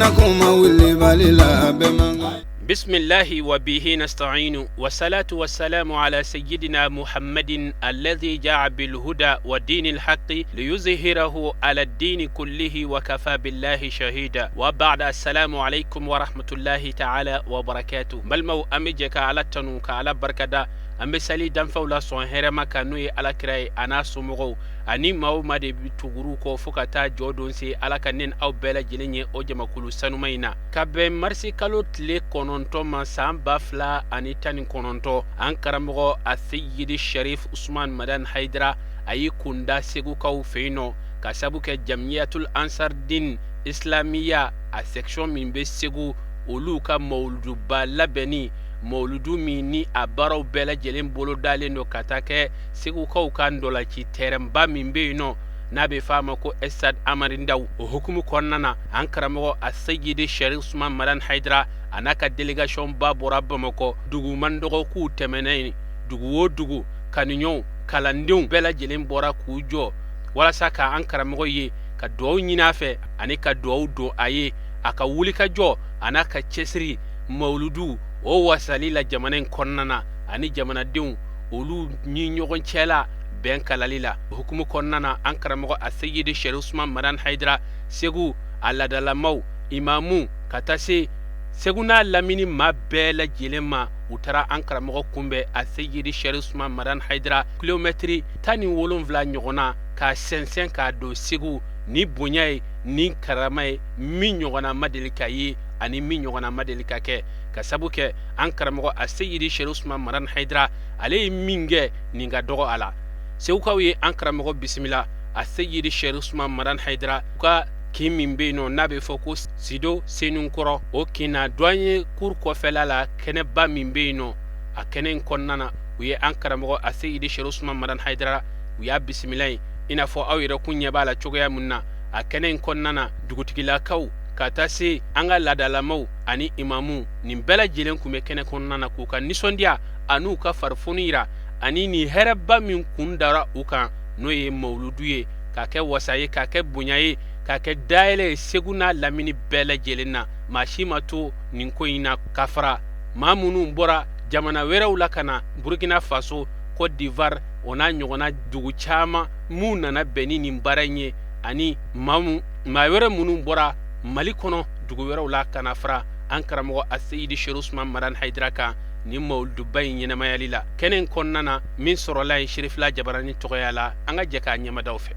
Ka kuma wulibali la bɛɛ man kan. بسم الله وبه نستعين والصلاة والسلام على سيدنا محمد الذي جاء بالهدى ودين الحق ليظهره على الدين كله وكفى بالله شهيدا وبعد السلام عليكم ورحمة الله تعالى وبركاته. Balimaw, an bɛ jɛ ka Ala tanu, ka Ala barikada. An bɛ sali danfɛnw la sɔn hɛrɛma kan, n'o ye Ala kira ye, a n'a somɔgɔw ani maa o maa de bɛ tuguru kɔ fo ka taa jɔ don se. Ala ka ne aw bɛɛ lajɛlen ye o jamakulu sanuma in na. Ka bɛn marisi kalo tile 9 ma, san 2019, an karamɔgɔ Aseyidi Sharif Usman Madan Hayidara, a y'i kunda Segukaw fɛ yen nɔ, ka sabu kɛ Jamiyatul Ansardin Islamiya, a section min bɛ Segu, olu ka mawuluduba labɛnni, mawuludu min ni a baaraw bɛɛ lajɛlen bolo dalen don ka taa kɛ Segukaw ka ndɔlaci tɛrɛnba min bɛ yen nɔ, n'a bɛ f'a ma ko Stade Amari Ndaw. O hukumu kɔnɔna na, an karamɔgɔ Aseyidi Sharif Usman Madan Hayidara, a n'a ka délégation ba bɔra Bamakɔ. Dugu man dɔgɔ k'u tɛmɛna yen, dugu o dugu, kanuɲɔgɔnw, kalandenw bɛɛ lajɛlen bɔra k'u jɔ walasa ka an karamɔgɔ ye, ka dugawu ɲini a fɛ ani ka dugawu don a ye, a ka wulikajɔ a n'a ka cɛsiri mawuludu o wasali la jamana in kɔnɔna na, ani jamanadenw olu ni ɲɔgɔn cɛ la bɛn kalali la. Hukumu kɔnɔna na, an karamɔgɔ Aseyidi Sharif Usman Madan Hayidara, Segu a ladalamaw, imamu, ka taa se Segu n'a lamini maa bɛɛ lajɛlen ma, u taara an karamɔgɔ kunbɛn, Aseyidi Sharif Usman Madan Hayidara, kilomɛtiri 17 ɲɔgɔnna, k'a sɛnsɛn k'a don Segu ni bonya ye, ni karama ye min ɲɔgɔnna ma deli ka ye ani min ɲɔgɔnna ma deli ka kɛ, ka sabu kɛ an karamɔgɔ Aseyidi Sharif Usman Madan Hayidara, ale ye min kɛ, nin ka dɔgɔ a la. Segukaw ye an karamɔgɔ bisimila, Aseyidi Sharif Usman Madan Hayidara, u ka kin min bɛ yen nɔ, n'a bɛ fɔ ko Sido Senunkɔrɔ, o kin na, douanier cour kɔfɛla la, kɛnɛba min bɛ yen nɔ, a kɛnɛ in kɔnɔna na, u ye an karamɔgɔ Aseyidi Sharif Usman Madan Hayidara, u y'a bisimila yen. I n'a fɔ aw yɛrɛ kun ɲɛ b'a la cogoya min na, a kɛnɛ in kɔnɔna na, dugutigilakaw ka taa se an ka laadalamaw ani imamu, nin bɛɛ lajɛlen tun bɛ kɛnɛ kɔnɔna na k'u ka nisɔndiya an'u ka farifoni yira, ani nin hɛrɛba min kun dara u kan, n'o ye mawuludu ye, k'a kɛ wasa ye, k'a kɛ bonya ye, k'a kɛ dayɛlɛ ye Segu n'a lamini bɛɛ lajɛlen na. Maa si ma to nin ko in na, ka fara maa minnu bɔra jamana wɛrɛw la ka na, Burkina Faso, Côte d'Ivoire, o n'a ɲɔgɔnna dugu caman minnu nana bɛn ni nin baara in ye, ani maa wɛrɛ minnu bɔra Mali kɔnɔ dugu wɛrɛw la ka na fara an karamɔgɔ Aseyidi Sharif Usman Madan Hayidara kan nin mawuluduba in ɲɛnamayali la. Kɛnɛ in kɔnɔna na, min sɔrɔla yen Serifila Jabarani tɔgɔya la, an ka jɛ k'a ɲɛmadaw fɛ.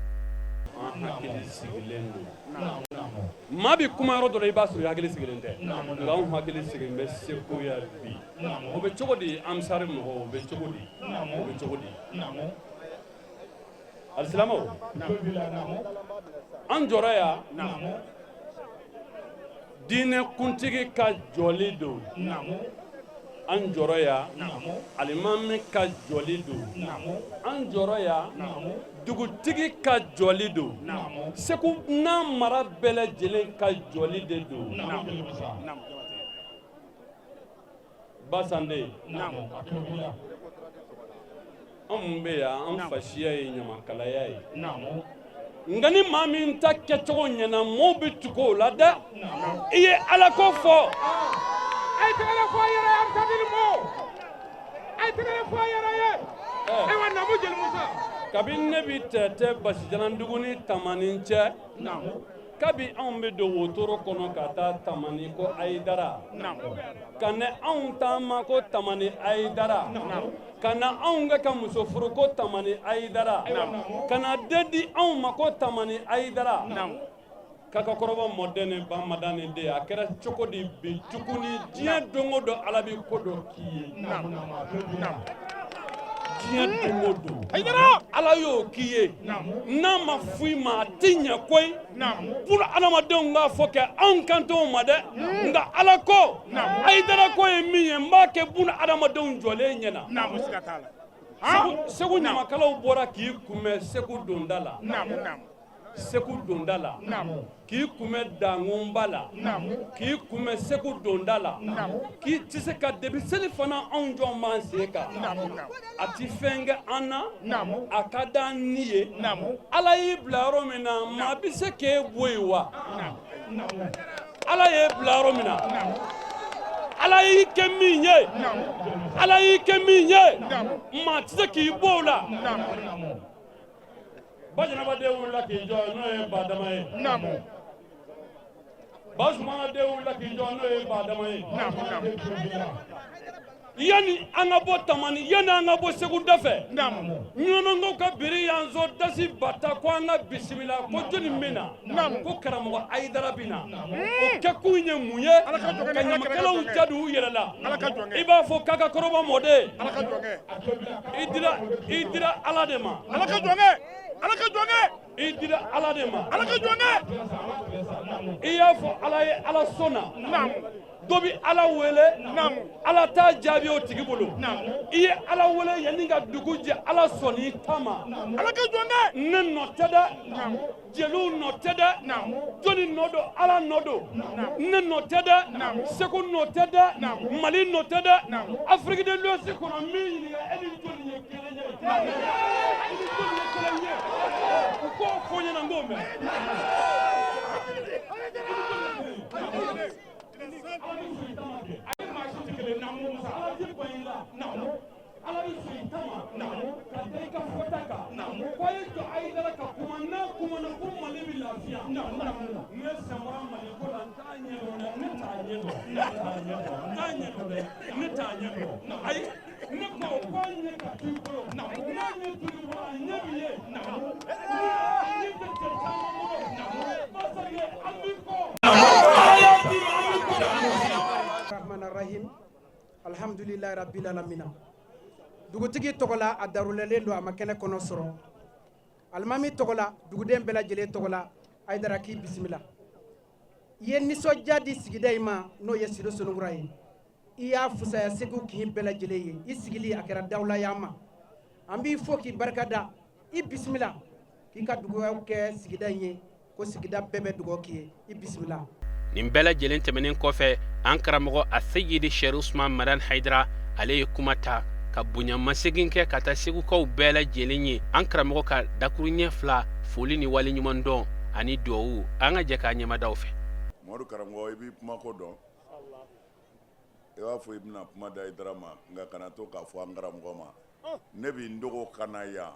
An hakili sigilen don. Maa bɛ kuma yɔrɔ dɔ la, i b'a sɔrɔ i hakili sigilen tɛ, nka anw hakili sigilen bɛ Segu yan bi. O bɛ cogo di? Ansari mɔgɔw, o bɛ cogo di? O bɛ cogo di? Alisilamɛw, an jɔra yan, diinɛ kuntigi ka jɔli don. An jɔrɔ yan, alimami ka jɔli don. An jɔrɔ yan, dugutigi ka jɔli don. Segu n'a mara bɛɛ lajɛlen ka jɔli de don. Basande, anw bɛ yan, an fasiya ye ɲamakalaya ye, nka ni maa min ta kɛcogo ɲɛna, mɔɔw bɛ tugu o la dɛ. I ye Ala ko fɔ. A ye tɛgɛrɛ fɔ a yɛrɛ ye. Amisabili mɔɔ, a ye tɛgɛrɛ fɔ a yɛrɛ ye. Ayiwa, Namu Jeli Musa. Kabini ne bi tɛtɛ Basijalandugu ni Tamani cɛ, kabi anw bɛ don wotoro kɔnɔ ka taa Tamani ko Ayidara, ka na anw taama ko Tamani Ayidara, ka na anw kɛ ka muso furu ko Tamani Ayidara, ka na den di anw ma ko Tamani Ayidara, kakakɔrɔba mɔden ni bamadan ni den, a kɛra cogo di bi tuguni? Diɲɛ don o don, Ala bɛ ko dɔ k'i ye. Diɲɛ don o don, Ala y'o k'i ye, n'a ma fɔ i ma, a tɛ ɲɛ koyi. Pour adamadenw k'a fɔ kɛ anw kan t'o ma dɛ, nka Ala ko Ayidara ko ye min ye, n b'a kɛ buna adamadenw jɔlen ɲɛna. Segu ɲamakalaw bɔra k'i kunbɛn Segu donda la, Segu donda la, k'i kunbɛn Dangunba la, k'i kunbɛn Segu donda la, k'i tɛ se ka debi seli fana. Anw jɔn b'an sen kan, a tɛ fɛn kɛ an na, a ka d'an ni ye. Ala y'i bila yɔrɔ min na, maa bɛ se k'e bɔ yen wa? Ala y'e bila yɔrɔ min na, Ala y'i kɛ min ye, Ala y'i kɛ min ye, maa tɛ se k'i bɔ o la. Bajanaba den wulila k'i jɔ, n'o ye Badama ye. Basumana den wulila k'i jɔ, n'o ye Badama ye. Yanni an ka bɔ Tamani, yanni an ka bɔ Segu da fɛ, ɲɔnɔnkaw ka biri y'an sɔn dasi bata ko an ka bisimila, ko jɔnni bɛ na? Ko karamɔgɔ Ayidara bɛ na. O kɛkun ye mun ye? Ka ɲamakalaw ja don u yɛrɛ la. I b'a fɔ k'a ka kɔrɔba mɔden, i dira Ala de ma. I dira Ala de ma. I y'a fɔ Ala ye, Ala sɔnna. Dɔ bɛ Ala wele, Ala t'a jaabi o tigi bolo. I ye Ala wele yanni ka dugu jɛ, Ala sɔnn'i ta ma. Ne nɔ tɛ dɛ, jeliw nɔ tɛ dɛ, jɔnni nɔ don? Ala nɔ don. Ne nɔ tɛ dɛ, Segu nɔ tɛ dɛ, Mali nɔ tɛ dɛ. Afrique de l'Ouest kɔnɔ, min ɲininka, e ni jɔnni ye kelen ye? E ni jɔnni ye kelen ye? U k'o fɔ n ɲɛna, n k'o mɛn. Ala tɛ ban i la, Ala bɛ sɔn i ta ma ka da i ka fɔta kan. Ko a ye jɔ Ayidara ka kuma, n'a kumana ko Mali bɛ lafiya. Ne sen bɔra Mali ko la, n t'a ɲɛ dɔn dɛ, ne t'a ɲɛ dɔn, ne t'a ɲɛ dɔn, n t'a ɲɛ dɔn dɛ, ne t'a ɲɛ dɔn. Ayi, ne ko k'a ɲɛ ka to i bolo, n'a ɲɛ to i bolo, a ɲɛ bɛ ye. A ɲɛ tɛ cɛ caman bolo, parce que an b'i kɔ. Ala y'a d'i ma, an b'i kɔ. Rahman Rahim, alhamdulilayi rabbil alamina. Dugutigi tɔgɔ la, a darulɛlen don, a ma kɛnɛ kɔnɔ sɔrɔ. Alimami tɔgɔ la, duguden bɛɛ lajɛlen tɔgɔ la, Ayidara k'i bisimila. I ye nisɔndiya di sigida in ma, n'o ye Sido Sonunkura ye. I y'a fusaya Segu kin bɛɛ lajɛlen ye. I sigili a kɛra dawulaya ma. An b'i fo k'i barika da. I bisimila k'i ka dugawu kɛ sigida in ye, ko sigida bɛɛ bɛ dugawu k'i ye. I bisimila. Nin bɛɛ lajɛlen tɛmɛnen kɔfɛ, an karamɔgɔ a Seyidi Sɛri Usman Madani Hayidara, ale ye kuma ta ka bonyamasegin kɛ ka taa Segukaw bɛɛ lajɛlen ye. An karamɔgɔ ka dakuruɲɛ fila, foli ni waleɲumandɔn ani duwawu, an ka jɛ k'a ɲɛmadaw fɛ. Mamadu karamɔgɔ, i b'i kumako dɔn. I b'a fɔ i bɛna kuma da Hayidara ma, nka kana to k'a fɔ an karamɔgɔ ma. Ne bɛ n dogo ka na yan,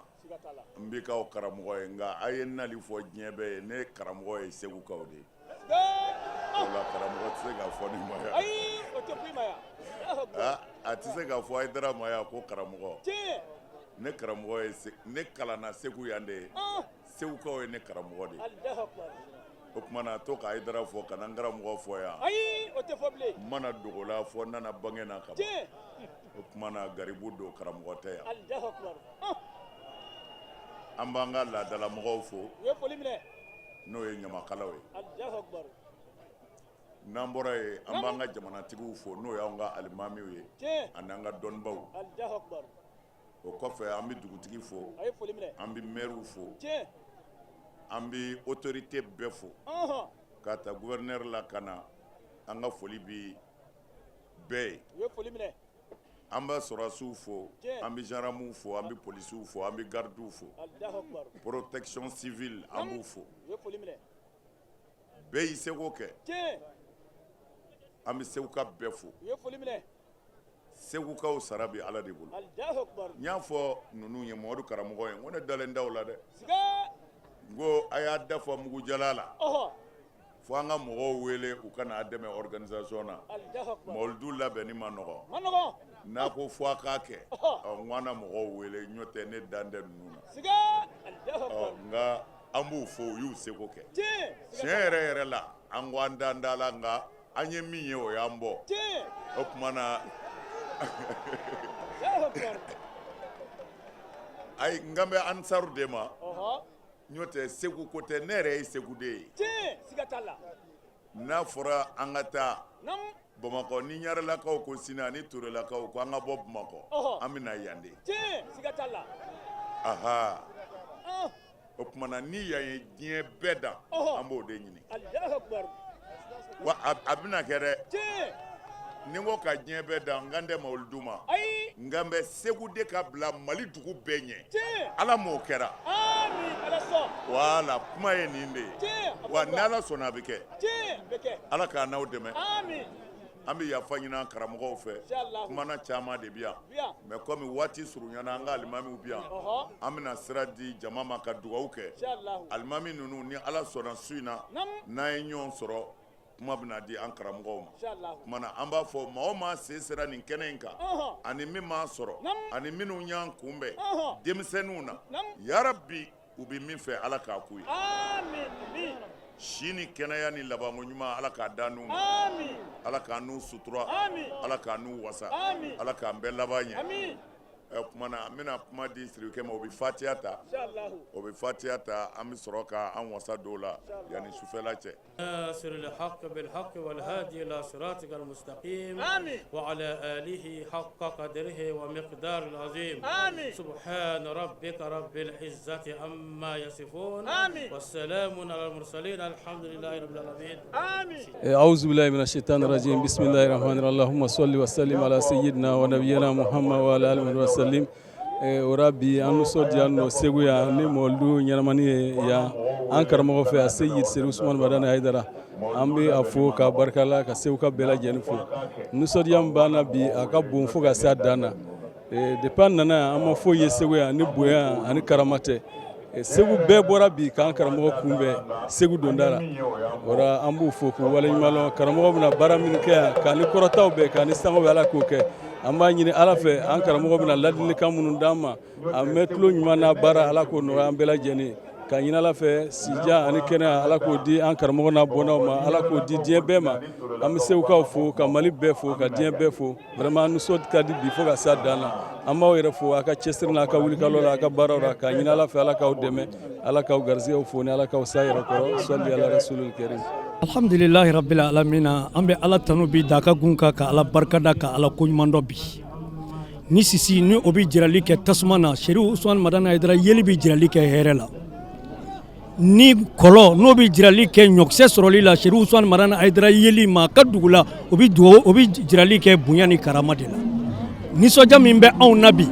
n b'i k'aw karamɔgɔ ye, nka a ye nali fɔ diɲɛ bɛɛ ye, ne karamɔgɔ ye Segukaw de ye. O la karamɔgɔ tɛ se ka fɔ nin ma yan. A tɛ se ka fɔ Hayidara ma yan ko karamɔgɔ. Ne karamɔgɔ ye, ne kalanna Segu yan de ye. Segukaw ye ne karamɔgɔ de ye. O tuma na to ka Hayidara fɔ ka na n karamɔgɔ fɔ yan. N mana dogo la fɔ n nana bange na ka ban. O tuma na garibu don, karamɔgɔ tɛ yan. An b'an ka laadalamɔgɔw fo, n'o ye ɲamakalaw ye. N'an bɔra yen, an b'an ka jamanatigiw fo, n'o y'an ka alimamiw ye ani an ka dɔnnibaw. O kɔfɛ, an bɛ dugutigi fo, an bɛ mɛriw fo, an bɛ autorité bɛɛ fo, ka ta gouverneur la ka na. An ka foli bɛ bɛɛ ye. An bɛ sɔrɔdasiw fo, an bɛ gendarmew fo, an bɛ polisiw fo, an bɛ gardiw fo, protection civile, an b'u fo. Bɛɛ y'i seko kɛ. An bɛ Seguka bɛɛ fo. Segukaw sara bɛ Ala de bolo. N y'a fɔ ninnu ye, Mamadu karamɔgɔ ye, n ko ne dalen t'aw la dɛ. N ko a y'a dafa mugujala la fo an ka mɔgɔw wele u ka n'a dɛmɛ organisation na. Mawuludu labɛnni ma nɔgɔ, n'a ko fo a k'a kɛ, ɔ n ko an na mɔgɔw wele, n'o tɛ ne dan tɛ ninnu na. Ɔ nka an b'u fo, u y'u seko kɛ. Tiɲɛ yɛrɛ yɛrɛ la, an ko an dan t'a la, nka an ye min ye, o y'an bɔ. O tuma na, ayi, n kan bɛ ansaru de ma, n'o tɛ Segu ko tɛ. Ne yɛrɛ ye Segu de ye. N'a fɔra an ka taa Bamakɔ, ni Ɲarelakaw ko sini ani Turelakaw ko an ka bɔ Bamakɔ, an bɛ na yan de. Aha, o tuma na ni yan ye diɲɛ bɛɛ dan, an b'o de ɲini. Wa a bɛna kɛ dɛ. Ni n ko ka diɲɛ bɛɛ dan, n kan tɛ mawuludu ma, n kan bɛ Segu de ka bila Mali dugu bɛɛ ɲɛ. Ala m'o kɛra. Wala kuma ye nin de ye, wa ni Ala sɔnna a bɛ kɛ. Ala k'a n'aw dɛmɛ. An bɛ yafa ɲini an karamɔgɔw fɛ, kumana caman de bɛ yan, mais komi waati surunyana, an ka alimamiw bɛ yan, an bɛna sira di jama ma ka dugawu kɛ. Alimami ninnu, ni Ala sɔnna, su in na, n'an ye ɲɔgɔn sɔrɔ, kuma bɛna di an karamɔgɔw ma. Kumana an b'a fɔ, maa o maa sen sera nin kɛnɛ in kan, ani min m'a sɔrɔ, ani minnu y'an kunbɛn denmisɛnninw na, yarabi, u bɛ min fɛ, Ala k'a k'u ye. Si ni kɛnɛya ni labanko ɲuman, Ala k'a da n'u ma. Ala k'an n'u sutura, Ala k'an n'u wasa, Ala k'an bɛɛ laban ɲɛ. Kumana an bɛna kuma di sirikɛ ma, o bɛ fatiya ta, o bɛ fatiya ta, an bɛ sɔrɔ ka an wasa dɔw la yanni sufɛla cɛ. ناصر الحق بالحق والهادي إلى صراطك المستقيم. آمين. وعلى آله حق قدره ومقدار العظيم. آمين. سبحان ربك رب العزة عما يصفون. آمين. والسلام على المرسلين، الحمد لله رب العالمين. آمين. أعوذ بالله من الشيطان الرجيم، بسم الله الرحمن الرحيم، اللهم صل وسلم على سيدنا ونبينا محمد وعلى آله وسلم. O ra bi, an nisɔndiya nɔ Segu yan ni mɔlidu ɲɛnamani ye yan an karamɔgɔ fɛ, a Seyid Seri Usumani Madani Hayidara. An bɛ a fo ka barika la, ka Segu ka bɛɛ lajɛlen fo. Nisɔndiya min b'an na bi, a ka bon fo ka se a dan na. Depuis an nana yan, an ma foyi ye Segu yan ni bonya ani karama tɛ. Segu bɛɛ bɔra bi k'an karamɔgɔ kunbɛn Segu donda la. O ra an b'u fo k'u waleɲuman dɔn. Karamɔgɔ bɛna baara min kɛ yan, k'a ni kɔrɔtaw bɛɛ, k'a ni sango bɛɛ, Ala k'o kɛ. An b'a ɲini Ala fɛ, an karamɔgɔ bɛna ladilikan minnu d'an ma, a mɛn tulo ɲuman n'a baara, Ala k'o nɔgɔya an bɛɛ lajɛlen. Ka ɲini Ala fɛ, sijan ani kɛnɛya, Ala k'o di an karamɔgɔ n'a bɔnnaw ma, Ala k'o di diɲɛ bɛɛ ma. An bɛ Segukaw fo, ka Mali bɛɛ fo, ka diɲɛ bɛɛ fo. Vraiment, an nisɔn ka di bi fo ka s'a dan na. An b'aw yɛrɛ fo a ka cɛsiri n'a ka wulikalɔ la, a ka baaraw la, k'a ɲini Ala fɛ, Ala k'aw dɛmɛ, Ala k'aw garisɛgɛw fo ni Ala k'aw sa yɛrɛ kɔrɔ. Sɔli ala rasulil karim. Alhamdulilahi rabbil alamina. An bɛ Ala tanu bi da ka gun kan, ka Ala barikada, ka Ala koɲuman dɔn bi. Ni sisi ni o bɛ jirali kɛ tasuma na, Serifu Usumani Madani Hayidara yeli bɛ jirali kɛ hɛrɛ la. Ni kɔlɔ n'o bɛ jirali kɛ ɲɔkisɛ sɔrɔli la, Serifu Usumani Madani Hayidara yeli ma ka dugu la, o bɛ dugawu, o bɛ jirali kɛ bonya ni karama de la. Nisɔndiya min bɛ anw na bi,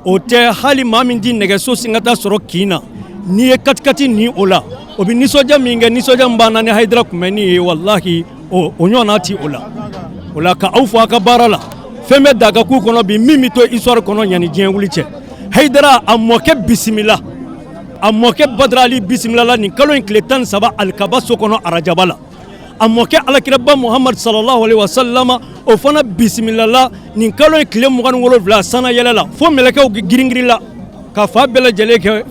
o tɛ hali maa min di nɛgɛso singata sɔrɔ kin na, n'i ye katikati ni o la, o bɛ nisɔndiya min kɛ, nisɔndiya min b'an na ni Hayidara kunbɛnni ye, walahi, o ɲɔgɔnna ti o la. O la, ka aw fo a ka baara la. Fɛn bɛ daga k'u kɔnɔ bi min bɛ to histoire kɔnɔ yanni diɲɛ wuli cɛ. Hayidara a mɔkɛ bisimila, a mɔkɛ Badara Ali bisimila la nin kalo in tile 13 alikaba so kɔnɔ arajaba la. A mɔkɛ alakiraba Muhamadu sallallahu alaihi wasallam, o fana bisimila la nin kalo in tile 27 sanna yɛlɛ la, fo mɛlɛkɛw girin la ka fa bɛɛ lajɛlen kɛ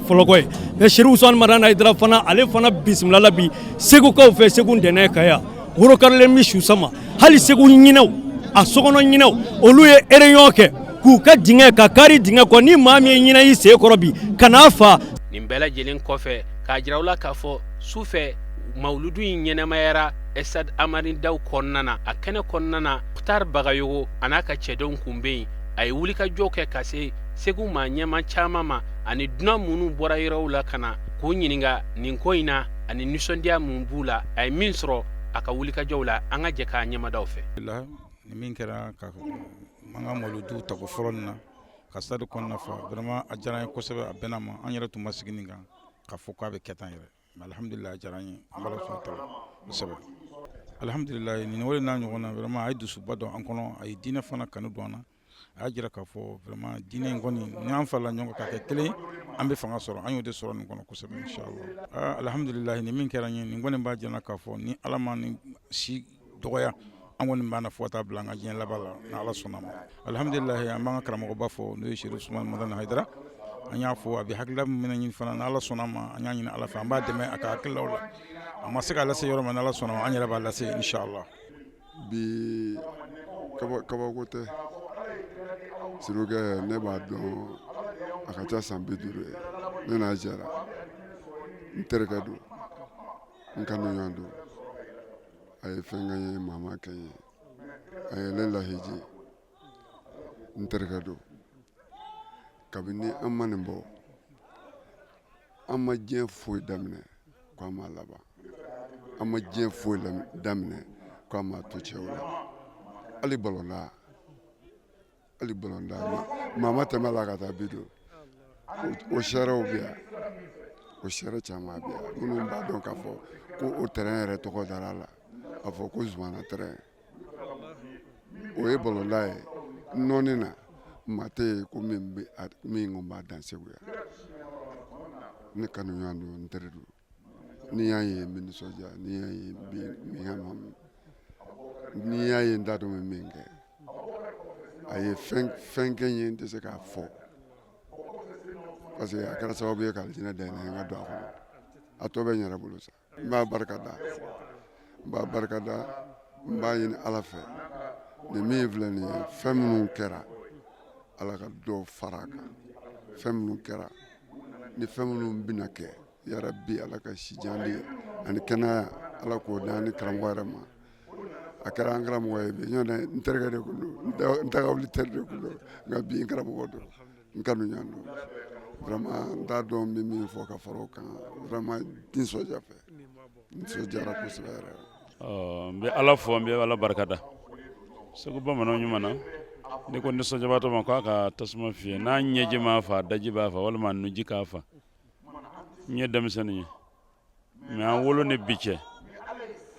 fɔlɔkɔ ye. Mais Serifu Usumani Madani Hayidara fana, ale fana bisimila la bi Segukaw fɛ Segu ntɛnɛn ka yan worokarilen bɛ su sama. Hali Segu ɲinɛw, a sokɔnɔ ɲinɛw, olu ye réunion kɛ k'u ka dingɛ ka kari dingɛ kɔ. Ni maa min ye ɲinɛ y'i sen kɔrɔ bi, ka n'a fa. Nin bɛɛ lajɛlen kɔfɛ, k'a jira u la k'a fɔ su fɛ mawuludu in ɲɛnɛmayara Stade Amani Daw kɔnɔna na. A kɛnɛ kɔnɔna na, Mukhtar Bagayogo a n'a ka cɛdenw kun bɛ yen. A ye wulikajɔ kɛ ka se Segu maa ɲɛma caman ma ani dunan minnu bɔra yɔrɔw la ka na k'u ɲininka nin ko in na ani nisɔndiya mun b'u la, a ye min sɔrɔ a ka wulikajɔw la. An ka jɛ k'a ɲɛmadaw fɛ. Ni min kɛra ka an ka mawuludu tako fɔlɔ nin na ka stade kɔnɔna fa, vraiment a diyara an ye kosɛbɛ, a bɛnna ma. An yɛrɛ tun ma sigi nin kan k'a fɔ k'a bɛ kɛ tan yɛrɛ, mais alhamdulilah, a diyara an ye, an b'Ala sɔn ta kosɛbɛ. Alhamdulilah, nin wale n'a ɲɔgɔn na, vraiment a ye dusuba don an kɔnɔ, a ye diinɛ fana kanu don an na. A y'a jira k'a fɔ vraiment diinɛ in kɔni, ni an farala ɲɔgɔn kan ka kɛ kelen, an bɛ fanga sɔrɔ. An y'o de sɔrɔ nin kɔnɔ kosɛbɛ, inshallah. Alhamdulilah, nin min kɛra n ye nin kɔni b'a jira k'a fɔ ni Ala ma ni si dɔgɔya, an kɔni b'a na fo ka taa bila an ka diɲɛ laban la, ni Ala sɔnna ma. Alhamdulilah, an b'an ka karamɔgɔba fɔ, n'o ye Serifu Usumani Madani Hayidara. An y'a fɔ a bɛ hakilila min ɲini fana, ni Ala sɔnna ma, an y'a ɲini Ala fɛ, an b'a dɛmɛ a ka hakililaw la. A ma se k'a lase yɔrɔ min, ni Ala sɔnna ma, an yɛrɛ b'a lase, inshallah. Bi kabako tɛ Sirikɛ, ne b'a dɔn, a ka ca san 50 ye ne n'a jɛra. N terikɛ don, n kanuɲɔgɔn don. A ye fɛn kɛ n ye, maa ma kɛ n ye, a ye ne lahiji. N terikɛ don kabini an ma nin bɔ, an ma diɲɛ foyi daminɛ ko an m'a laban, an ma diɲɛ foyi daminɛ ko an m'a to cɛw la. Hali balonda, hali balonda, maa ma tɛmɛ a la ka taa bi don o seerew bɛ yan. O seere caman bɛ yan minnu b'a dɔn k'a fɔ ko o terrain yɛrɛ tɔgɔ dara a la, a fɔ ko Zumana terrain. O ye balontan ye nɔɔni na, maa tɛ yen ko min bɛ min ko b'a dan Segu yan. Ne kanuɲɔgɔn don, n teri don. Ni y'a ye n bɛ nisɔndiya, ni y'a ye n bɛ min ni y'a ye n t'a dɔn n bɛ min kɛ. A ye fɛn kɛ n ye, n tɛ se k'a fɔ, parce que a kɛra sababu ye ka alijinɛ dayɛlɛ n ka don a kɔnɔ. A tɔ bɛ n yɛrɛ bolo sa. N b'a barika da, n b'a barika da, n b'a ɲini Ala fɛ nin min filɛ nin ye, fɛn minnu kɛra, Ala ka dɔ fara a kan. Fɛn minnu kɛra ni fɛn minnu bɛna kɛ, yarabi Ala ka sijan di ani kɛnɛya, Ala k'o d'an ni karamɔgɔ yɛrɛ ma. A kɛra an karamɔgɔ ye bi, ɲɔgɔn tɛ, n terikɛ de tun don, n ta wuli teri de tun don, nka bi n karamɔgɔ don, n kanuɲɔgɔn don. Vraiment n t'a dɔn n bɛ min fɔ ka fara o kan. Vraiment nisɔndiya fɛ, nisɔndiyara kosɛbɛ yɛrɛ. N bɛ Ala fo, n bɛ Ala barikada. Segu bamananw ɲuman na, n'i ko nisɔndiyabaatɔ ma k'a ka tasuma fiyɛ, n'a ɲɛji m'a fa, daji b'a fa, walima nunji k'a fa. N ye denmisɛnnin ye, mais an wolo ni bi cɛ,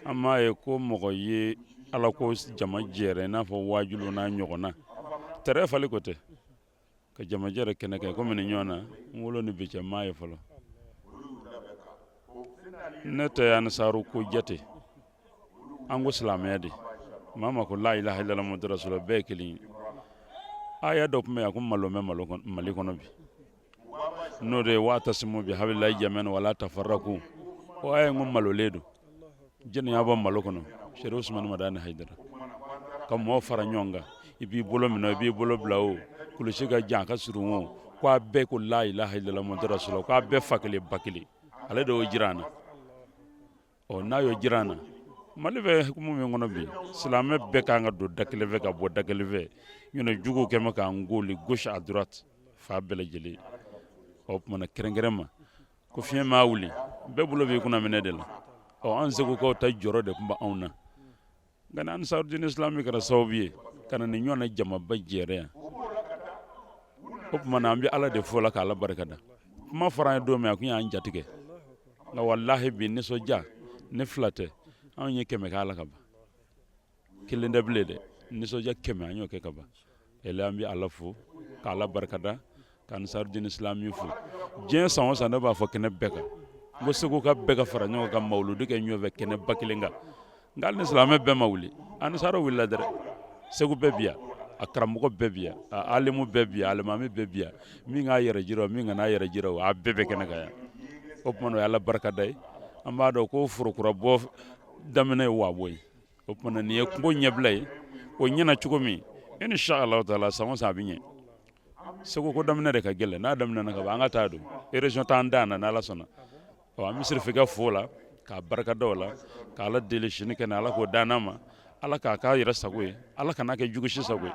an m'a ye ko mɔgɔ ye Ala ko jama jɛrɛ i n'a fɔ waajulu n'a ɲɔgɔnna. Tɛrɛ fali ko tɛ ka jama jɛrɛ kɛnɛ kan komi nin ɲɔgɔn na, n wolo ni bi cɛ, n m'a ye fɔlɔ. Ne tɛ ansaru ko jate, an ko silamɛya de maa ma ko la ilaha illallah muhammadu rasulullah, bɛɛ ye kelen ye. Aya dɔ tun bɛ yan ko malo bɛ Mali kɔnɔ bi, n'o de ye wa'tasimu bi hablillahi jami'an wala tafarraku. O aya in ko malolen don, jɛnni y'a bɔ malo kɔnɔ? Serifu Usumani Madani Hayidara ka mɔgɔw fara ɲɔgɔn kan, i b'i bolo minɛ, i b'i bolo bila, o kulusi ka jan, a ka surun, o ko a bɛɛ ko la ilaha illallah muhammadu rasulullah, ko a bɛɛ fa kelen ba kelen. Ale de y'o jira an na. Ɔ n'a y'o jira an na, Mali bɛ hukumu min kɔnɔ bi, silamɛ bɛɛ kan ka don da kelen fɛ ka bɔ da kelen fɛ. Ɲɔnɔ juguw kɛn bɛ k'an gooli gauche à droite fa bɛɛ lajɛlen. O tuma na kɛrɛnkɛrɛn ma ko fiɲɛ maa wuli, bɛɛ bolo b'i kunna minɛ de la. Ɔ an Segukaw ta jɔrɔ de tun bɛ anw na, nka ni Ansarudini Islami kɛra sababu ye ka na nin ɲɔgɔnna jamaba jɛrɛ yan, o tuma na an bɛ Ala de fo la, k'Ala barika da. Kuma fɔra an ye don min, a tun y'an jatigɛ, nka walahi bi nisɔndiya ne fila tɛ, anw ye 100 k'a la ka ban, kelen tɛ bilen dɛ, nisɔndiya 100 an y'o kɛ ka ban. Ele an bɛ Ala fo k'Ala barikada, ka Ansarudini Islami fo. Diɲɛ san o san ne b'a fɔ kɛnɛ bɛɛ kan, n ko Segu ka bɛɛ ka fara ɲɔgɔn kan mawuludu kɛ ɲɔgɔn fɛ kɛnɛ ba kelen kan. Nka hali ni silamɛ bɛɛ ma wuli, Ansaru wulila dɛrɛ. Segu bɛɛ bi yan, a karamɔgɔ bɛɛ bi yan, a alimu bɛɛ bi yan, alimami bɛɛ bi yan, min k'a yɛrɛ jira o, min kana a yɛrɛ jira o, a bɛɛ bɛ kɛnɛ kan yan. O tuma na o ye Ala barikada ye. An b'a dɔn ko forokurabɔ daminɛ ye waabo ye. O tuma na nin ye kungo ɲɛbila ye, o ɲɛna cogo min, insha Allah taala san o san a bɛ ɲɛ. Segu ko daminɛ de ka gɛlɛn, n'a daminɛna ka ban, an ka taa don région t'an dan na n'Ala sɔnna. Ɔ an bɛ sirifikɛ fo la, k'a barika da o la, k'Ala deli sini kɛnɛ, Ala k'o d'an ma, Ala k'a k'a yɛrɛ sago ye, Ala kana kɛ jugu si sago ye.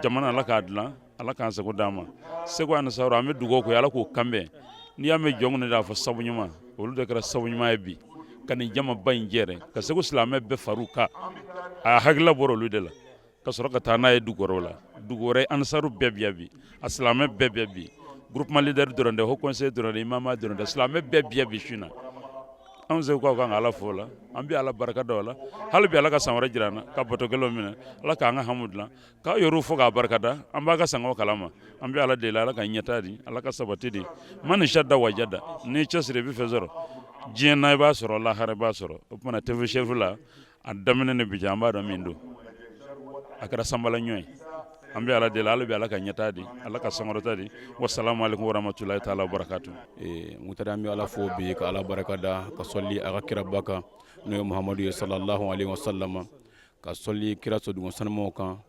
Jamana Ala k'a dilan, Ala k'an sago d'an ma. Segu Ansaru, an bɛ dugawu kɛ, Ala k'o kanbɛn. N'i y'a mɛn jɔn de y'a fɔ sabu ɲuman, olu de kɛra sabu ɲuman ye bi ka nin jamaba in jɛrɛ, ka Segu silamɛ bɛɛ far'u kan. A hakilila bɔra olu de la ka sɔrɔ ka taa n'a ye dugu wɛrɛw la. Dugu wɛrɛ Ansaru bɛɛ bi yan bi, a silamɛ bɛɛ bɛ bi, groupement leader dɔrɔn tɛ, haut conseil dɔrɔn tɛ, imama dɔrɔn tɛ, silamɛ bɛɛ bi yan bi su in na. Anw Segukaw kan ka Ala fo o la, an bɛ Ala barika da o la. Hali bi Ala ka san wɛrɛ jira an na ka bato kɛlenw minɛ, Ala k'an ka hamu dilan, k'aw yɛrɛw fo k'a barika da. An b'a ka sangaw kalama, an bɛ Ala deli, Ala ka ɲɛtaa di, Ala ka sabati di. Man jadda wajada, n'i cɛsiri i bɛ fɛn sɔrɔ diɲɛ na, i b'a sɔrɔ lahara, i b'a sɔrɔ. O tuma na TV Chérif la, a daminɛ ni bi cɛ, an b'a dɔn min don, a kɛra sanbala ɲɔ ye. An bɛ Ala deli, hali bi Ala ka ɲɛtaa di, Ala ka sankɔrɔta di. Wasalamu aleykum warahmatulahi taala wabarakatu. Mutari, an bɛ Ala fo bi ka Ala barika da, ka sɔli a ka kiraba kan, n'o ye Muhamadu ye sallallahu alaihi wasallam, ka sɔli kira sodugu sanumaw kan,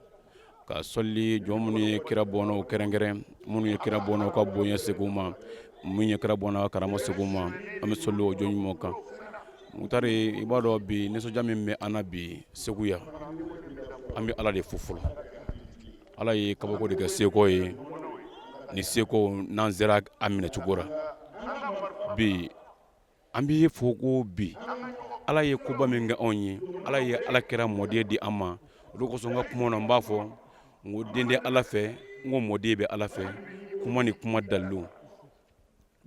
ka sɔli jɔn minnu ye kira bɔnnaw kɛrɛnkɛrɛn, minnu ye kira bɔnnaw ka bonya segin u ma, minnu ye kira bɔnnaw ka karama segin u ma, an bɛ sɔli o jɔn ɲumanw kan. Mutari, i b'a dɔn bi nisɔndiya min bɛ an na bi Segu yan, an bɛ Ala de fo fɔlɔ. Ala ye kabako de kɛ Segukaw ye, ni Segukaw n'an sera a minɛcogo la bi, an bɛ fɔ ko bi Ala ye koba min kɛ anw ye, Ala ye Ala kira mɔden di an ma. O de kosɔn n ka kuma na n b'a fɔ n ko den tɛ Ala fɛ, n ko mɔden bɛ Ala fɛ. Kuma ni kuma dalilu,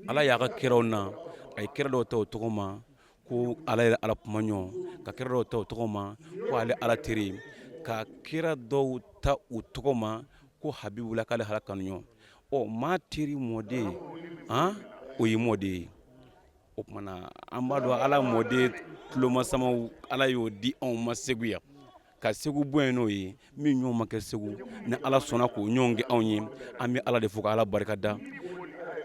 Ala y'a ka kiraw na. A ye kira dɔw ta o tɔgɔ ma ko ala yɛrɛ ala kumaɲɔgɔn, ka kira dɔw ta o tɔgɔ ma ko ale ala teri, ka kira dɔw ta u tɔgɔ ma ko habibula, k'ale ala kanuɲɔgɔn. Ɔ, maa teri mɔden, han, o ye mɔden ye. O tuma na an b'a dɔn ala mɔden tulomasamaw, ala y'o di anw ma Segu yan, ka Segu bonya n'o ye. Min ɲɔgɔn ma kɛ Segu, ni ala sɔnna k'o ɲɔgɔn kɛ anw ye, an bɛ ala de fo ka ala barika da.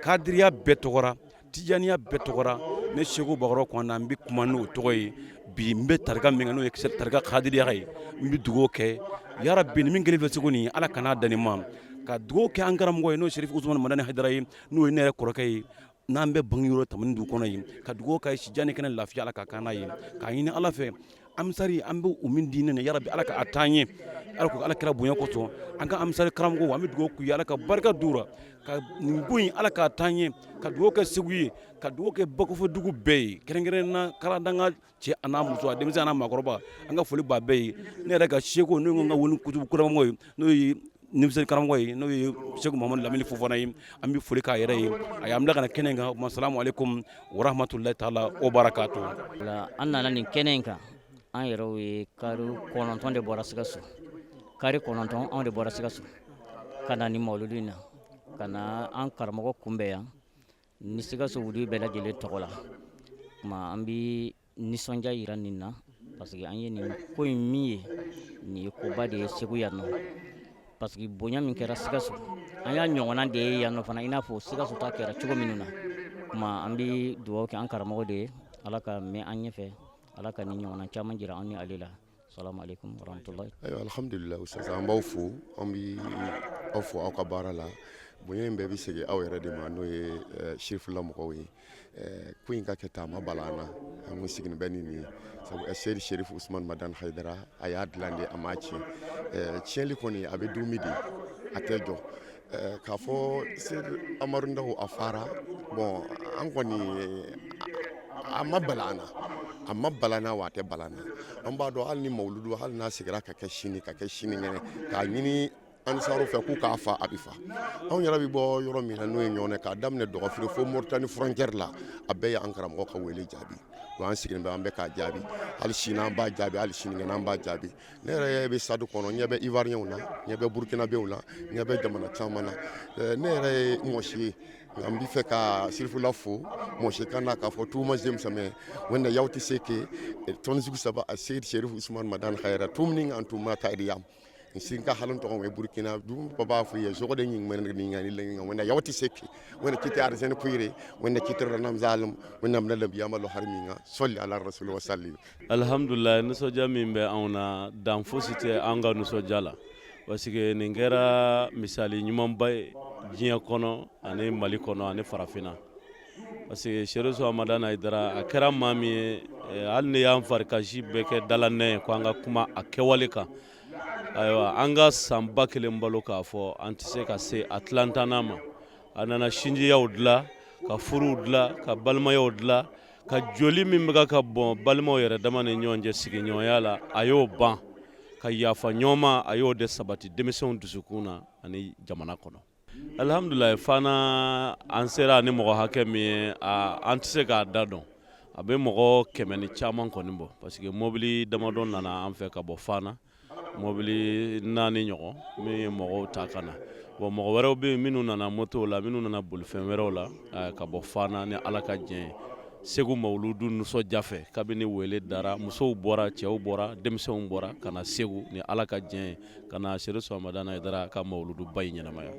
Kadiriya bɛɛ tɔgɔra, tijaniya bɛɛ tɔgɔra. Ne Segu Bakɔrɔ kɔnɔna, n bɛ kuma n'o tɔgɔ ye bi. N bɛ tarika min kan, n'o ye tarika kadiriya ye, n bɛ dugawu kɛ yarabi, ni min kelen fɛ Segu nin, ala kana dan nin ma. Ka dugawu kɛ an karamɔgɔ ye, n'o ye Serifu Usumani Madani Hayidara ye, n'o ye ne yɛrɛ kɔrɔkɛ ye, n'an bɛ bange yɔrɔ Tamani dugu kɔnɔ yen. Ka dugawu kɛ sijan ni kɛnɛ lafiya, ala ka kan n'a ye. K'a ɲini ala fɛ, amisari an bɛ u min di ne yarabi, ala ka a taa ɲɛ, ala ko ala kira bonya kosɔn. An ka amisari karamɔgɔw, an bɛ dugawu k'u ye, ala ka barika d'u ra, ka nin ko in, ala k'a taa ɲɛ. Ka dugawu kɛ Segu ye, ka dugawu kɛ bakɔfɛ dugu bɛɛ ye, kɛrɛnkɛrɛn na karadanga cɛ a n'a muso, a denmisɛn a n'a maakɔrɔba, an ka foli b'a bɛɛ ye. Ne yɛrɛ ka seko, n'o ye n ka wuli kutubu karamɔgɔ ye, n'o ye denmisɛnnin karamɔgɔ ye, n'o ye Segu Mamadu Lamini Fofana ye, an bɛ foli k'a yɛrɛ ye, a y'an bila ka na kɛnɛ kan. O salamu aleykum warahmatulahi taala wa barakatu. An nana nin kɛnɛ in kan, an yɛrɛw ye kari 9 de bɔra Sikaso, kari 9 anw de bɔra Sikaso ka na nin mawuludu in na, ka na an karamɔgɔ kunbɛn yan ni Sikaso wulu bɛɛ lajɛlen tɔgɔ la. Tuma an bɛ nisɔndiya yira nin na, parce que an ye nin ko in min ye, nin ye koba de ye Segu yan nɔ, parce que bonya min kɛra Sikaso, an y'a ɲɔgɔnna de ye yan nɔ fana, i n'a fɔ Sikaso ta kɛra cogo minnu na. Tuma an bɛ dugawu kɛ an karamɔgɔ de ye, ala ka mɛn an ɲɛfɛ, ala ka nin ɲɔgɔnna caman jira an ni ale la. Salamu aleykum warahmatulahi. Ayiwa, alhamdulilah, ustaz, an b'aw fo, an bi aw fo aw ka baara la. Bonya in bɛɛ bɛ segin aw yɛrɛ de ma, n'o ye sirifila mɔgɔw ye. Ko in ka kɛ tan, a ma bala an na, an kun sigilen bɛ ni nin ye, sabu Seyidi Sherif Usman Madan Hayidara, a y'a dilan de, a m'a tiɲɛ. Tiɲɛli kɔni, a bɛ dumi de, a tɛ jɔ. K'a fɔ Seyidi Amadu Ndaw a fara, bon, an kɔni, a ma bala an na, a ma bala an na, wa a tɛ bala an na. An b'a dɔn, hali ni mawuludu, hali n'a sigira ka kɛ sini, ka kɛ sinikɛnɛ, k'a ɲini ansaru fɛ k'u k'a fa, a bɛ fa. Anw yɛrɛ bɛ bɔ yɔrɔ min na, n'o ye Ɲɔnɛ, k'a daminɛ Dɔgɔfiri fo Moritani frontière la, a bɛɛ ye an karamɔgɔ ka wele jaabi. Wa an sigilen bɛ, an bɛ k'a jaabi, hali sini an b'a jaabi, hali sinikɛnɛ an b'a jaabi. Ne yɛrɛ bɛ stade kɔnɔ, ɲɛ bɛ Ivoirienw na, ɲɛ bɛ Burkinabéw la, ɲɛ bɛ jamana caman na. Ne yɛrɛ ye mɔsi ye, nka n bɛ fɛ ka sirifula fo mɔsi kan na, k'a fɔ tuma zem samɛ wanda yawti seke tɔn saba a Seyidi Sherif Usman Madan Hayidara tumni an tuma ta yam sin ka halon tɔgɔ ye Burkina du baba fu ye zogo de nyin men ni ngani le ngi wanda yawti seke wanda kiti arsene kuyre wanda kitira nam zalim wanda nam lam yamalo harminga solli ala rasul wa sallim. Alhamdulillah, nisɔndiya min bɛ anw na, dan fosi tɛ an ka nisɔndiya la, parce que nin kɛra misali ɲumanba ye diɲɛ kɔnɔ ani Mali kɔnɔ ani farafinna, parce que Serifu Hamadani Hayidara, a kɛra maa min ye, hali ni y'an farikasi bɛɛ kɛ dalanɛ ye ko an ka kuma a kɛwale kan, ayiwa, an ka san 1000 balo k'a fɔ an tɛ se ka se a tilantannan ma. A nana sinjiyaw dilan, ka furuw dilan, ka balimayaw dilan, ka joli min bɛ ka bɔn balimaw yɛrɛ dama ni ɲɔgɔn cɛ sigiɲɔgɔnya la, a y'o ban, ka yafa ɲɔgɔn ma, a y'o de sabati denmisɛnw dusukun na ani jamana kɔnɔ. Alihamdulilayi, fana an sera ni mɔgɔ hakɛ min ye, an tɛ se k'a da dɔn, a bɛ mɔgɔ 100 ni caman kɔni bɔ, parce que mobili damadɔ nana an fɛ ka bɔ Fana, mobili 4 ɲɔgɔn min ye mɔgɔw ta ka na. Bon, mɔgɔ wɛrɛw bɛ yen minnu nana motow la, minnu nana bolifɛn wɛrɛw la ka bɔ Fana. Ni ala ka diɲɛ ye, Segu mawuludu nisɔndiya fɛ, kabini wele dara, musow bɔra, cɛw bɔra, denmisɛnw bɔra ka na Segu ni ala ka diɲɛ ye, ka na Serifu Hamadani Hayidara ka mawuluduba in ɲɛnamaya.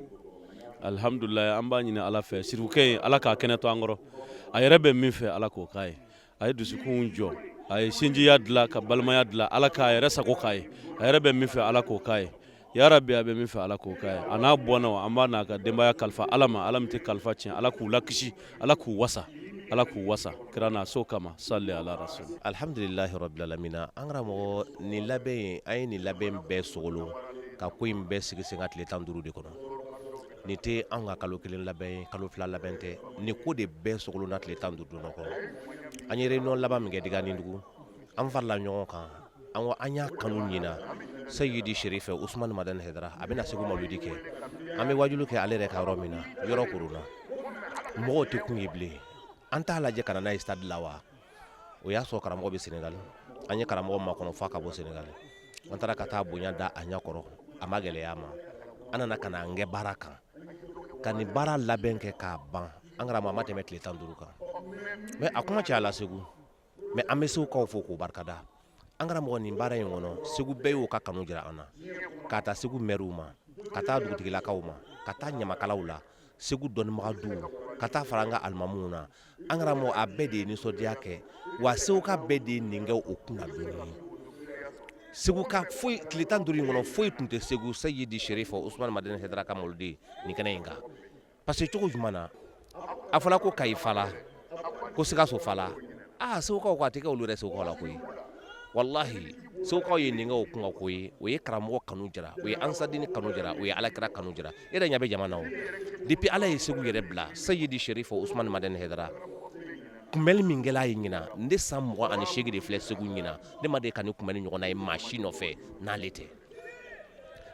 Alihamdulilayi, an b'a ɲini ala fɛ, sirifukɛ in, ala k'a kɛnɛ to an kɔrɔ. A yɛrɛ bɛ min fɛ, ala k'o k'a ye. A ye dusukun jɔ, a ye sinjiya dilan, ka balimaya dilan, ala k'a yɛrɛ sago k'a ye. A yɛrɛ bɛ min fɛ, ala k'o k'a ye. Yarabi, a bɛ min fɛ, ala k'o k'a ye. A n'a bɔnna, an b'a n'a ka denbaya kalifa ala ma, ala min tɛ kalifa tiɲɛ. Ala k'u lakisi, ala k'u wasa, ala k'u wasa kira n'a so kama. Sali ala rasul. Alhamdulilahi rabbil alamina. An karamɔgɔ, nin labɛn, an ye nin labɛn bɛɛ sogolo ka ko in bɛɛ sigi sen ka tile 15 de kɔnɔ. Nin tɛ anw ka kalo 1 labɛn ye, kalo 2 labɛn tɛ. Nin ko de bɛɛ sogolo na tile 15 kɔnɔ. An ye réunion laban min kɛ Diganidugu, an farala ɲɔgɔn kan, an ko an y'a kanu ɲina Seyidi Sherif Usman Madani Hayidara, a bɛna Segu mawuludi kɛ. An bɛ wajulu kɛ ale yɛrɛ ka yɔrɔ min na, yɔrɔ koronna, mɔgɔw tɛ kun ye bilen. An t'a lajɛ ka na n'a ye stade la wa? O y'a sɔrɔ karamɔgɔ bɛ Senegal. An ye karamɔgɔ makɔnɔ f'a ka bɔ Senegal. An taara ka taa bonya da a ɲɛ kɔrɔ, a ma gɛlɛya a ma. An nana ka na an kɛ baara kan, ka nin baara labɛn kɛ k'a ban. An karamɔgɔ, a ma tɛmɛ tile 15 kan. Mais a kuma cayala Segu, mais an bɛ Segukaw fo k'u barikada. An karamɔgɔ, nin baara in kɔnɔ, Segu bɛɛ y'o ka kanu jira an na, k'a ta Segu mɛriw ma, ka taa dugutigilakaw ma, ka taa ɲamakalaw la, Segu dɔnnibaga duw, ka taa fara an ka alimamuw na. An karamɔgɔ, a bɛɛ de ye nisɔndiya kɛ wa. Seguka bɛɛ de ye nin kɛ o kunna doni ye. Segu ka foyi, tile 15 in kɔnɔ, foyi tun tɛ Segu Seyidi Sherifu Usumani Madani Hayidara ka mawuludi nin kɛnɛ in kan. Parce que cogo jumɛn na a fɔla ko Kayi fala, ko Sikaso fala? Aa, Segukaw ko a tɛ kɛ olu yɛrɛ Segukaw la koyi. Walahi, Segukaw ye nin kɛ o kunka ko ye. O ye karamɔgɔ kanu jira, o ye ansadini kanu jira, o ye alakira kanu jira. E yɛrɛ ɲɛ bɛ jama na o. Depuis Ala ye Segu yɛrɛ bila, Seyidi Sherifu Usumani Madani Hayidara kunbɛli min kɛla ye ɲina, ne san 28 de filɛ Segu ɲina, ne ma deli ka nin kunbɛli ɲɔgɔnna ye maa si nɔfɛ n'ale tɛ.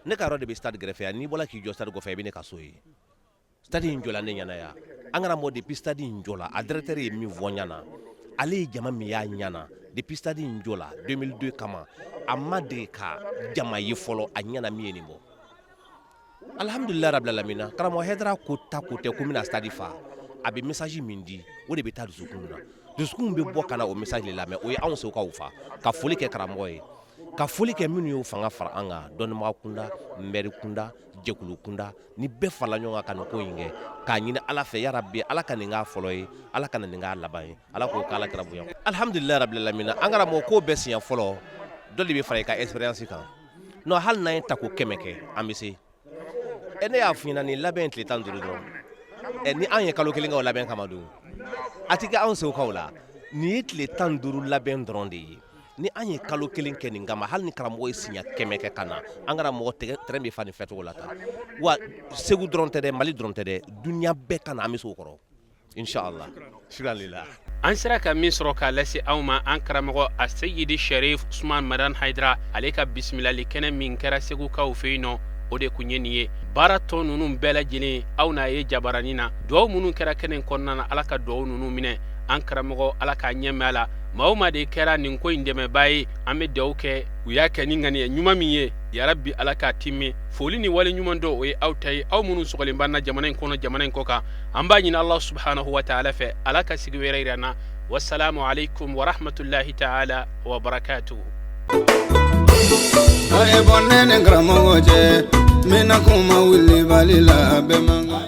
Ne ka yɔrɔ de bɛ stade kɛrɛfɛ yan. N'i bɔra k'i jɔ stade kɔfɛ, i bɛ ne ka so ye. Stade in jɔla ne ɲɛna yan. An karamɔgɔ, depuis stade in jɔla, a directeur ye min fɔ n ɲɛna, ale ye jama min y'a ɲɛna depuis stade in jɔla 2002 kama, a ma dege ka jama ye fɔlɔ a ɲɛna min ye nin bɔ. Alhamdulilayi rabil alamina. Karamɔgɔ Hayidara ko ta ko tɛ ko n bɛna stade fa. A bɛ message min di, o de bɛ taa dusukun na. Dusukun bɛ bɔ ka na o message de lamɛn. O ye anw Segukaw fa ka foli kɛ karamɔgɔ ye, ka foli kɛ minnu y'o fanga fara an kan, dɔnnibaga kunda, mɛri kunda, jɛkulu kunda, ni bɛɛ farala ɲɔgɔn kan ka nin ko in kɛ, k'a ɲini Ala fɛ, yarabi Ala ka nin k'a fɔlɔ ye, Ala kana nin k'a laban ye, Ala k'o k'Ala kira bonya. Alhamdulilayi rabil alamina. An karamɔgɔ, ko bɛɛ siɲɛ fɔlɔ, dɔ de bɛ fara i ka expérience kan. Non, hali n'an ye tako 100 kɛ, an bɛ se. Ɛ, ne y'a f'i ɲɛna, nin labɛn tile 15 dɔrɔn. Ɛ, ni an ye kalo kelen kɛ o labɛn kama dun, a ti kɛ anw Segukaw la. Nin ye tile 15 labɛn dɔrɔn de ye. Ni an ye kalo kelen kɛ nin kama, hali ni karamɔgɔ ye siɲɛ 100 kɛ ka na, an karamɔgɔ, terrain bɛ fa nin fɛcogo la tan wa. Segu dɔrɔn tɛ dɛ, Mali dɔrɔn tɛ dɛ, dunuya bɛɛ ka na, an bɛ se o kɔrɔ inshallah. Shukran lillah. An sera ka min sɔrɔ k'a lase aw ma, an karamɔgɔ a Seyidi Sherif Usman Madan Haidara, ale ka bisimilali kɛnɛ min kɛra Segukaw fɛ yen nɔ, o de kun ye nin ye. Baara tɔ ninnu bɛɛ lajɛlen, aw n'a ye jabaranin na. Duwawu minnu kɛra kɛnɛ in kɔnɔna na, Ala ka duwawu ninnu minɛ. An karamɔgɔ, Ala k'a ɲɛ mɛn a la. Maa o maa de kɛra nin ko in dɛmɛbaa ye, an bɛ duwawu kɛ u y'a kɛ ni ŋaniya ɲuman min ye, yarabi Ala k'a tiimɛ. Foli ni wale ɲuman dɔ, o ye aw ta ye, aw minnu sɔgɔlen b'an na jamana in kɔnɔ, jamana in kɔ kan. An b'a ɲini Allah subhanahu wa ta'ala fɛ, Ala ka sigi wɛrɛ yira an na. Wasalamu alaikum wa rahmatullahi ta'ala wa barakatuhu. A ye bɔ ne ni karamɔgɔ cɛ, n bɛna kuma wulibali la, bɛɛ man kan.